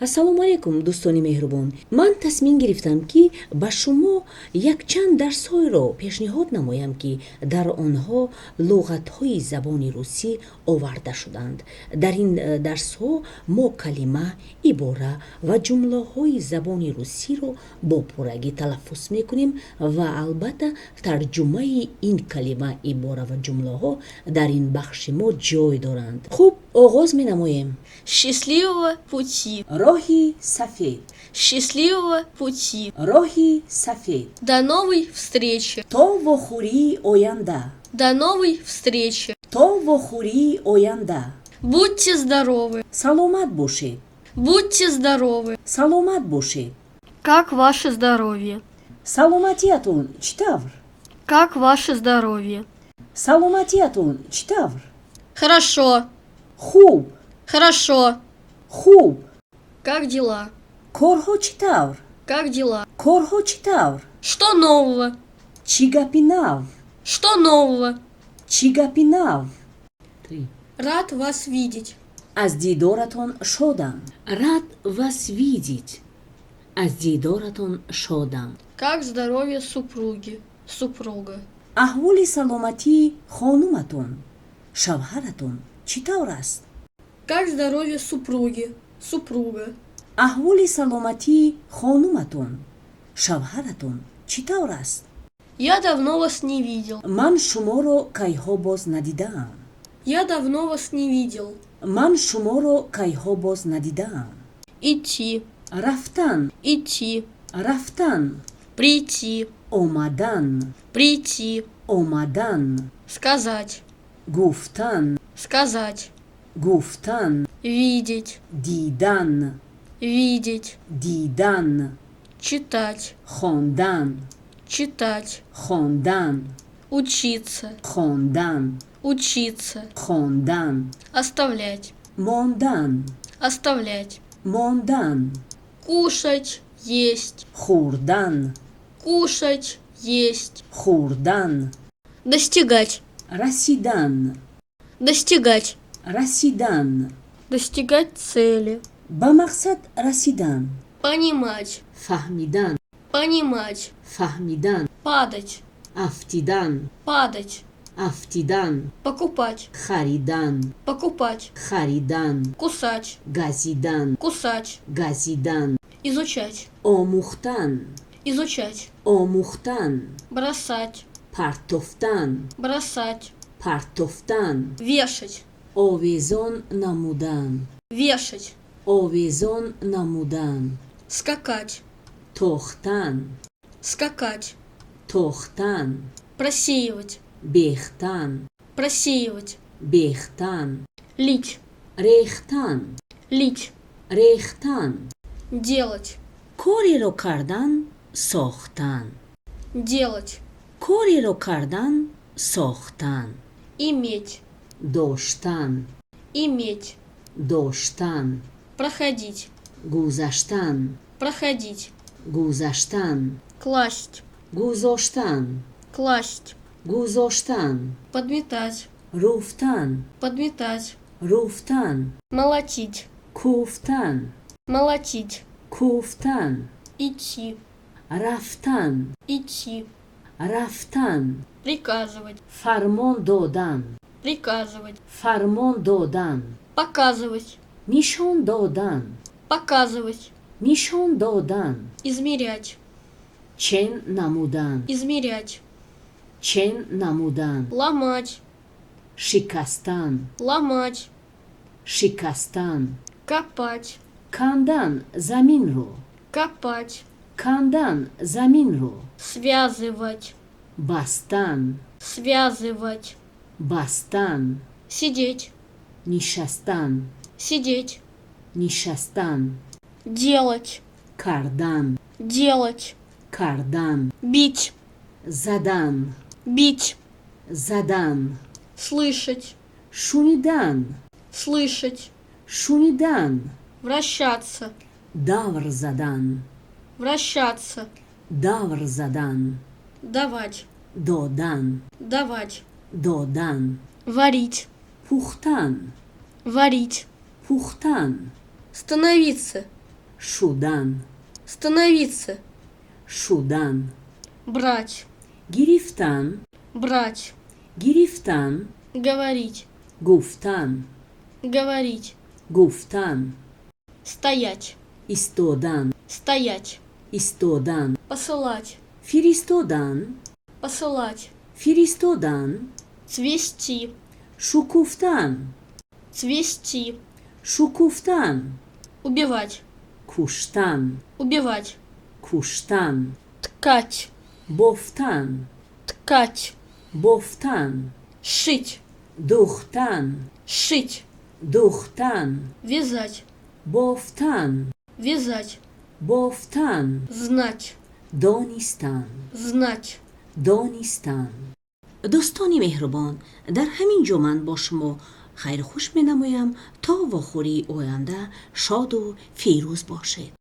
Ассалому алайкум, дӯстони меҳрубон! Ман тасмим гирифтам, ки ба шумо якчанд дарсҳоеро пешниҳод намоям, ки дар онҳо луғатҳои забони русӣ оварда шудаанд. Дар ин дарсҳо мо калима, ибора ва ҷумлаҳои забони русиро бо пуррагӣ талаффуз мекунем ва, албатта, тарҷумаи ин калима, ибора ва ҷумлаҳо дар ин бахши мо ҷой доранд. Хуб, оғоз менамоем. Счастливого пути! Роҳи сафед. Счастливого пути! Роҳи сафед. До новой встречи! То вохӯрии оянда. До новой встречи! То вохӯрии оянда. Будьте здоровы! Саломат бошед. Будьте здоровы! Саломат бошед. Как ваше здоровье? Саломатиятон чӣ тавр? Как ваше здоровье? Саломатиятон чӣ тавр? Хорошо. Хуб. Хорошо. Хуб. Как дела? Корҳо чӣ тавр? Как дела? Корҳо чӣ тавр? Что нового? Чӣ гапи нав? Что нового? Чӣ гапи нав? Рад вас видеть. Аз дидоратон шодам. Рад вас видеть. Аз дидоратон шодам. Как здоровье супруги, супруга? Аҳволи саломатии хонуматон, шавҳаратон чӣ тавр аст? Как здоровье супруги, супруга? Аҳволи саломатии хонуматон, шавҳаратон чӣ тавр аст? Я давно вас не видел. Ман шуморо кайҳо боз надидаам. Я давно вас не видел. Ман шуморо кайҳо боз надидаам. Идти. Рафтан. Идти. Рафтан. Прийти. Омадан. Прийти. Омадан. Сказать. Гуфтан. Сказать. Гуфтан. Видеть. Дидан. Видеть. Дидан. Читать. Хондан. Читать. Хондан. Учиться. Хондан. Учиться. Хондан. Оставлять. Мондан. Оставлять. Мондан. Кушать, есть. Хӯрдан. Кушать, есть. Хӯрдан. Достигать. Расидан. Достигать. Расидан. Достигать цели. Ба мақсад расидан. Понимать. Фаҳмидан. Понимать. Фаҳмидан. Падать. Афтидан. Падать. Афтидан. Покупать. Харидан. Покупать. Харидан. Кусать. Газидан. Кусать. Газидан. Изучать. Омӯхтан. Изучать. Омӯхтан. Бросать. Партофтан. Бросать. Партофтан. Вешать. Овезон намудан. Вешать. Овезон намудан. Скакать. Тохтан. Скакать. Тохтан. Просеивать. Бехтан. Просеивать. Бехтан. Лить. Рехтан. Лить. Рехтан. Делать. Кореро кардан, сохтан. Делать. Кореро кардан, сохтан. Иметь. Доштан. Иметь. Доштан. Проходить. Гузаштан. Проходить. Гузаштан. Класть. Гузоштан. Класть. Гузоштан. Подметать. Руфтан. Подметать. Руфтан. Молотить. Куфтан. Молотить. Куфтан. Идти. Рафтан. Идти. Рафтан. Приказывать. Фармон додан. Приказывать. Фармон додан. Показывать. Нишон додан. Показывать. Нишон додан. Измерять. Чен намудан. Измерять. Чен намудан. Ломать. Шикастан. Ломать. Шикастан. Копать. Кандан заминро. Копать. Кандан заминро. Связывать. Бастан. Связывать. Бастан. Сидеть. Нишастан. Сидеть. Нишастан. Делать. Кардан. Делать. Кардан. Бить. Задан. Бить. Задан. Слышать. Шунидан. Слышать. Шунидан. Вращаться. Давр задан. Вращаться. Давр задан. Давать. Додан. Давать. Додан. Варить. Пухтан. Варить. Пухтан. Становиться. Шудан. Становиться. Шудан. Брать. Гирифтан. Брать. Гирифтан. Говорить. Гуфтан. Говорить. Гуфтан. Стоять. Истодан. Стоять. Истодан. Посылать. Фиристодан. Посылать. Фиристодан. Цвести. Шукуфтан. Цвести. Шукуфтан. Убивать. Куштан. Убивать. Куштан. Ткать. Бофтан. Ткать. Бофтан. Шить. Духтан. Шить. Духтан. Вязать. Бофтан. Вязать. Бофтан. Знать. Донистан. Знать. Донистан. Дӯстони меҳрубон, дар ҳамин ҷо ман бо шумо хайрхуш менамоям. То вохӯрии оянда шоду фирӯз бошед.